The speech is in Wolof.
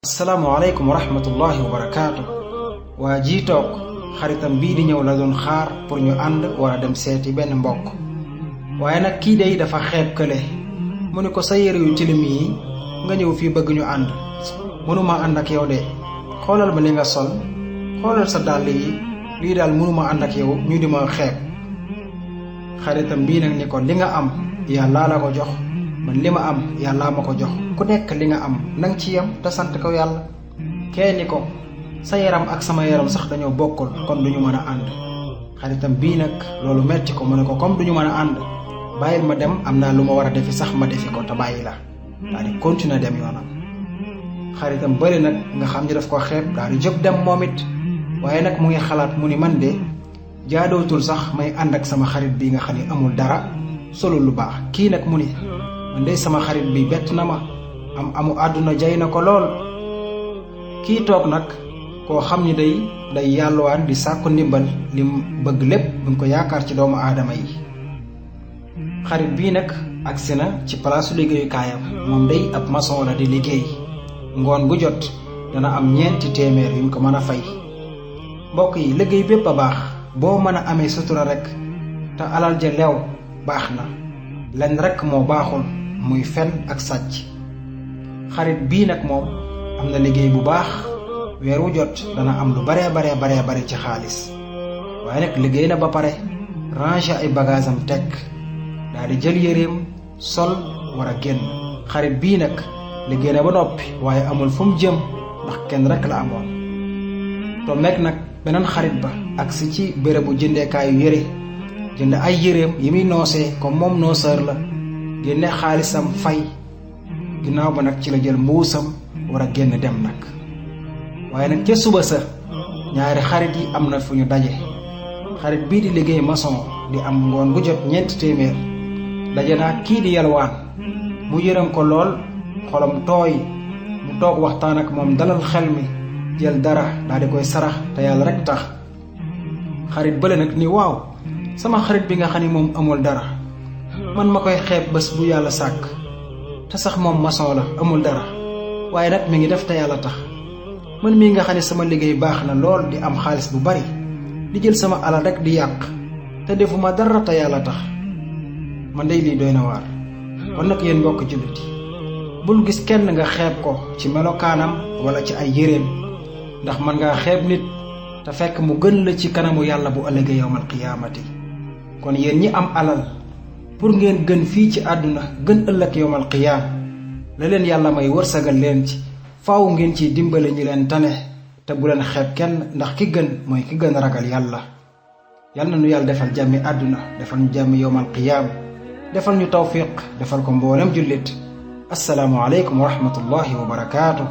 asalaamaaleykum wa rahmatullahi wa barakaatu. waa ji toog xaritam bii di ñëw la doon xaar pour ñu ànd wala dem seeti benn mbokk. waaye nag kii day dafa xeeb kële mu ni ko sa yére yu tilim yi nga ñëw fii bëgg ñu ànd mënuma ànd ak yow de xoolal ma li nga sol xoolal sa dàll yi lii daal mënuma ànd ak yow ñu di ma xeeb. xaritam bii nag ni ko li nga am yàllaa la ko jox man li ma am yàllaa ma ko jox ku nekk li nga am nang ci yam te sant ko yàlla. kee ni ko sa yaram ak sama yaram sax dañoo bokkul kon duñu mën a ànd. xaritam bii nag loolu metti ko mu ne ko comme duñu mën a ànd bàyyil ma dem am naa lu ma war a defi sax ma defi ko te bàyyi la daal di continuer dem yoonam. xaritam bëri nag nga xam ni daf ko xeeb daal di jóg dem moom it waaye nag mu ngi xalaat mu ni man de jaadootul sax may ànd ak sama xarit bi nga xam ni amul dara solo lu baax. kii nag mu ni man de sama xarit bi bett na ma amu àdduna jay na ko lool. kii toog nag koo xam ni day yàlluwaan di sàkku ndimbal lim bëgg lépp buñ ko yaakaar ci doomu aadama yi. xarit bii nag agsi na ci palaasu liggéeyukaayam moom day ab maçon la di liggéey ngoon gu jot dana am 4 téeméer yuñ ko mën a fay. mbokk yi liggéey bépp a baax boo mën a amee sutura rek te alal ja leew baax na lenn rek moo baaxul muy fen ak sàcc. xarit bii nag moom am na liggéey bu baax weer wu jot dana am lu bare ci xaalis waaye nag liggéey na ba pare ranger ay bagages am teg daal di jël yéreem sol war a génn. xarit bii nag liggéey na ba noppi waaye amul fu mu jëm ndax kenn rek la amoon. to meeg nag beneen xarit ba agsi ci bérébu jëndeekaayu yére jënd ay yéreem yi muy noosee comme moom nooseur la génne xaalisam fay ginnaaw ba nag ci la jël mbuusam war a génn dem nag. waaye nag ca suba sa ñaari xarit yi am na fu ñu daje. xarit bii di liggéey maçon di am ngoon gu jot 4 téeméer daje naa kii di yalwaan mu yërëm ko lool xolam tooy mu toog waxtaan ak moom dalal xel mi jël dara daal di koy sarax te yàlla rek tax. xarit bële nag ni waaw sama xarit bi nga xam ni moom amul dara man ma koy xeeb bés bu yàlla sàkk te sax moom maçon la amul dara waaye nag mi ngi def te yàlla tax man mii nga xam ne sama liggéey baax na lool di am xaalis bu bari di jël sama alal rek di yàq te defuma dara te yàlla tax man day lii doy na waar. kon nag yéen mbokk jullit yi bul gis kenn nga xeeb ko ci melokaanam wala ci ay yéreem ndax man ngaa xeeb nit te fekk mu gën la ci kanamu yàlla bu ëllëgee yawmal qiyaamati. kon yéen ñi am alal pour ngeen gën fii ci àdduna gën ëllëg yawmal qiyaam la leen yàlla may wërsëgal leen ci faaw ngeen ciy dimbale ñi leen tane te bu leen xeeb kenn ndax ki gën mooy ki gën a ragal yàlla. yal na nu yàlla defal jàmmi àdduna defal ñu jàmmi yawmal qiyaam defal ñu tawfiq defal ko mboolem jullit. assalaamu aleykum wa rahmatullahi wa barakaatu.